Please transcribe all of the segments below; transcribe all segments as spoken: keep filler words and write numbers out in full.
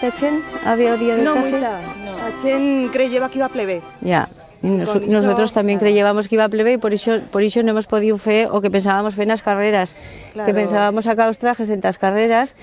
A chent había o día de... No, traje? Muita. A chent creyeba que iba a plever. Ya. Y nos-, nosotros también creyébamos que iba a plever y por ixo, por ixo no hemos podiu fer o que pensábamos fer en las carreras. Claro. Que pensábamos sacar os trajes en las carreras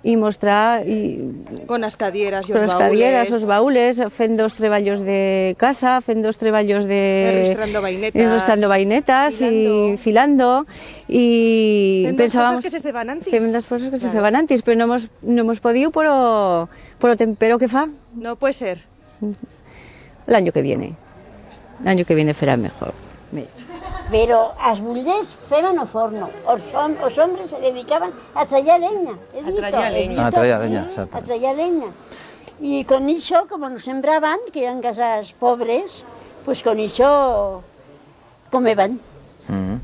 y mostrar y... Con las cadieras y os baúles. Con las cadieras, os baúles, fendo os treballos de casa, fendo os treballos de... Enrestrando vainetas. Enrestrando vainetas y filando. Y pensábamos... Fendo as cosas que se feban antes. Fendo as cosas que se feban antes, pero no hemos, no hemos podiu por o, por o tempero que fa. No puede ser. L'anyo que viene. L'anyo que viene ferá mejor. Me- Pero as mullers feban o forno, os hom-, os hombres se dedicaban a trallar leña, he dito, he dito, a trallar leña, sí, exactamente. A trallar leña. Y con ixo, como no sembraban, que eran casas pobres, pues con ixo comeban.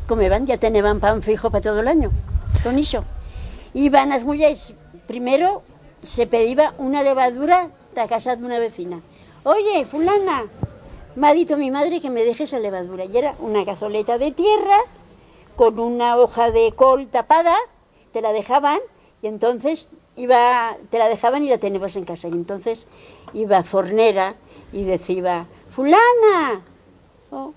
Comeban, ya teneban pan fijo pa todo l'anyo, con ixo. Iban as mullers, primero se pediba una levadura ta casa d'una vecina. «Oye, fulana, m'ha dito mi madre que me dejes a levadura». Y era una cazoleta de tierra con una hoja de col tapada, te la dejaban, y entonces iba, te la dejaban y la tenebas en casa. Y entonces iba fornera y deciba: «Fulana». Oh,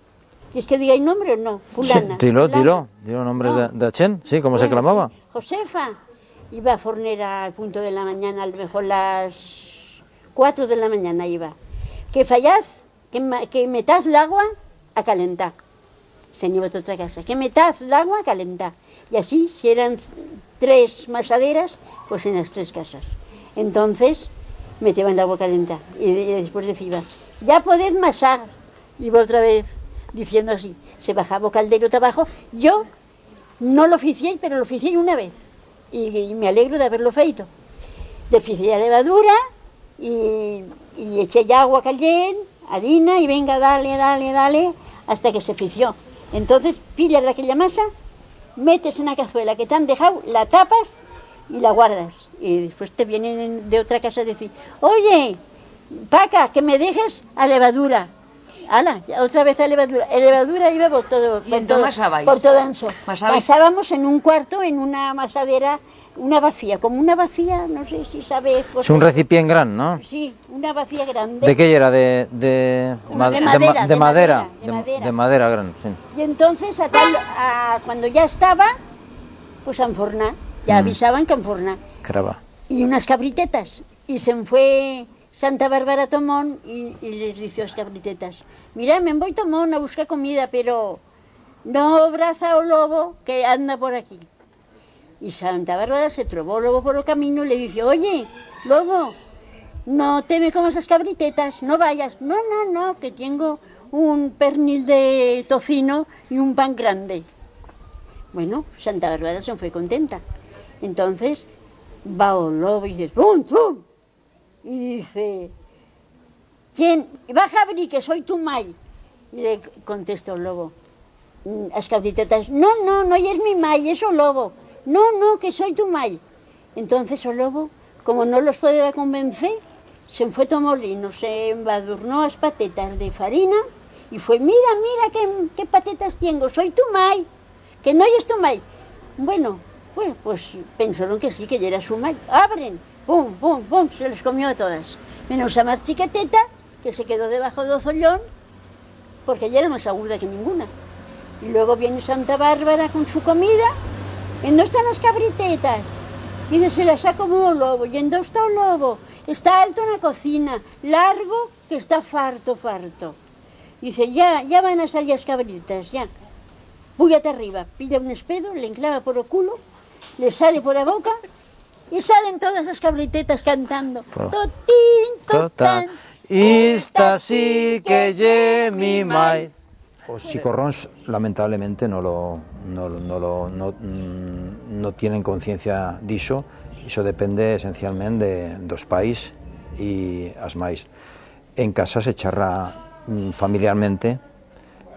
¿quiers que diga el nombre o no? Fulana. Sí, dilo, fulana. Dilo, dilo nombres de, de chent, sí, como se clamaba. Josefa. Iba fornera al punto de la mañana, a lo mejor las cuatro de la mañana iba. Que fayaz, que ma-, que metaz l'agua a calentar. Se'n iba ta otra casa. Que metaz l'agua a calentar. Y así, si eran tres masaderas, pues en las tres casas. Entonces, meteban l'agua a calentar. Y, y después deciba: «Ya podez masar». Iba otra vez diciendo así. Se bajaba o caldero ta abajo. Yo No lo ficié, pero lo ficié una vez, y, y me alegro de haber-lo feito. Le ficié a levadura y, y eché-y agua callent, harina, y venga, dale, dale, dale, hasta que se fició. Entonces, pillas d'aquella masa, metes en a cazuela que t'han dejau, la tapas y la guardas. Y después te vienen de otra casa a decir: «Oye, Paca, que me dejes a levadura». Ala, ya otra vez a levadura. A levadura iba por todo, por todo, por todo ancho. Y entón masabais? Masabais. Masábamos en un cuarto, en una masadera, una bacía, como una bacía, no sé si sabes. Es un recipient gran, no? Sí, una bacía grande. De qué yera? De, de ma-, de ma-, de madera, de madera, de madera. De madera gran, sí. Y entonces, a tal, a, cuando ya estaba, pues a enfornar, ya avisaban que a enfornar. Caraba. Y unas cabritetas, y se'n fue Santa Bárbara ta o mont y, y les dice as cabritetas: «Mira, me'n voi ta o mont a buscar comida, pero no braza o lobo que anda por aquí». Y Santa Bárbara se trobó o lobo por o camino y le dice: «Oye, lobo, no te me comas as cabritetas, no vayas». «No, no, no, que tiengo un pernil de tocino y un pan grande». Bueno, Santa Bárbara se'n fue contenta. Entonces va o lobo y dice: «Bum, bum». Y dice: «Quién? Baja abrir, que soi tu mai». Y le contesta o lobo, mm, as cabritetas: «No, no, no yes mi mai, yes o lobo. No, no, que soi tu mai». Entonces o lobo, como no los podeba convencer, se'n fue ta o molino, se embadurnó as patetas de farina y fue: «Mira, mira qué, qué patetas tiengo, soi tu mai». «Que no yes tu mai». Bueno, bueno, pues pensaron que sí, que yera su mai. Abren, pum, pum, pum, se les comió a todas. Menos a más chiqueteta, que se quedó debajo d'o zollón, porque yera más aguda que ninguna. Y luego viene Santa Bárbara con su comida. «En dó están as cabritetas?» Y dice: «Se las ha comiu o lobo». «Y en dó está o lobo?» «Está alto en a cocina, largo, que está farto, farto». Dice: «Ya, ya van a salir as cabritas, ya». Puya ta arriba, pilla un espedo, l'enclava por o culo, le sale por a boca y salen todas as cabritetas cantando. Totín, totán, esta sí que ye mi mai. Os chicorrons, lamentablemente, no lo, no, no lo, no, mm, no tienen conciencia d'ixo. Ixo depende esencialment de, d'os pais y as mais. En casa se charra, mm, familiarmente,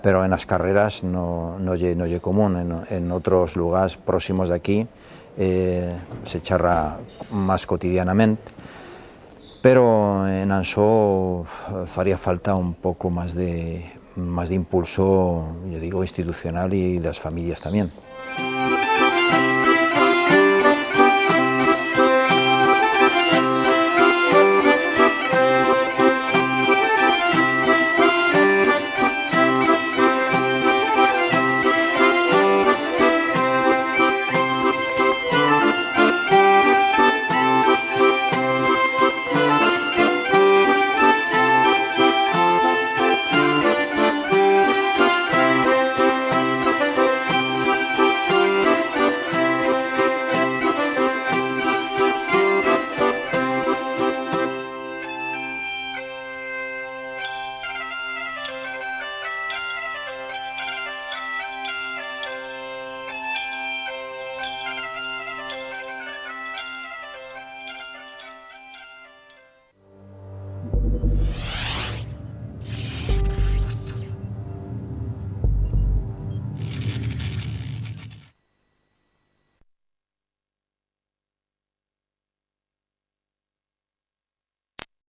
pero en as carreras no, no ye, no ye común. En, en otros lugars próximos d'aquí, eh, se charra más cotidianament, pero en Ansó faría falta un poco más de, más d'impulso, ya digo, institucional y d'as familias tamién.